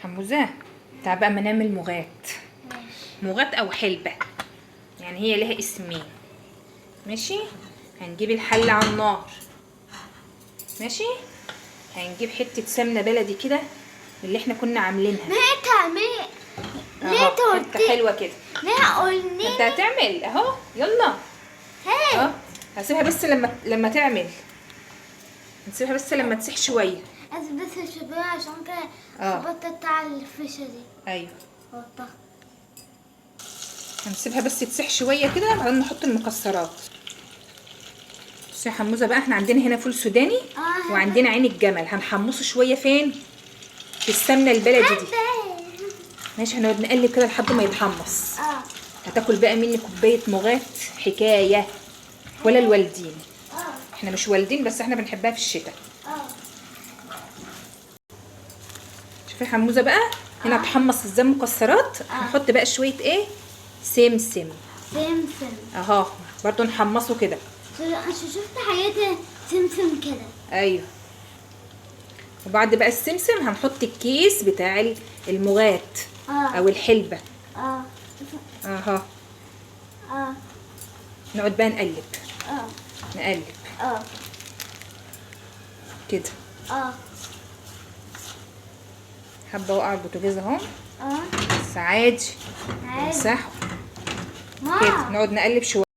حموزة تعال بقى ما نعمل مغات. ماشي. مغات او حلبة، يعني هي لها اسمين. ماشي، هنجيب الحلة على النار. ماشي، هنجيب حتة سمنة بلدي كده اللي احنا كنا عاملينها. ليه تعملي؟ ليه اهو حتة تقولي؟ حلوة كده. ليه قولي؟ انت هتعمل اهو، يلا. هي اه هسيبها بس لما تعمل، نسيبها بس لما تسيح شوية. بس الشباب عشان كده اه. خبطت على الفيشة دي. ايوه خبطتها. هنسيبها بس تسيح شوية كده، بعدين نحط المكسرات. بصي يا حموزة بقى، احنا عندنا هنا فول سوداني وعندنا عين الجمل، هنحمصه شوية فين؟ في السمنة البلدي دي. ماشي، هنقعد نقلب كده لحد ما يتحمص. هتاكل بقى مني كوباية مغات حكاية، ولا الوالدين. احنا مش والدين بس احنا بنحبها في الشتاء. شوفي يا حموزة بقى هنا اتحمص ازاي المكسرات. هنحط بقى شوية ايه؟ سمسم. سمسم اهو برضو نحمصه كده. عشان شفت حاجات سمسم كده. ايوه، وبعد بقى السمسم هنحط الكيس بتاع المغات او الحلبة. اهو. نقعد بقى نقلب. نقلب. كده. حبة وقع البوتاجاز اهو. بس عادي. عادي. نمسحه كده، نقعد نقلب شوية.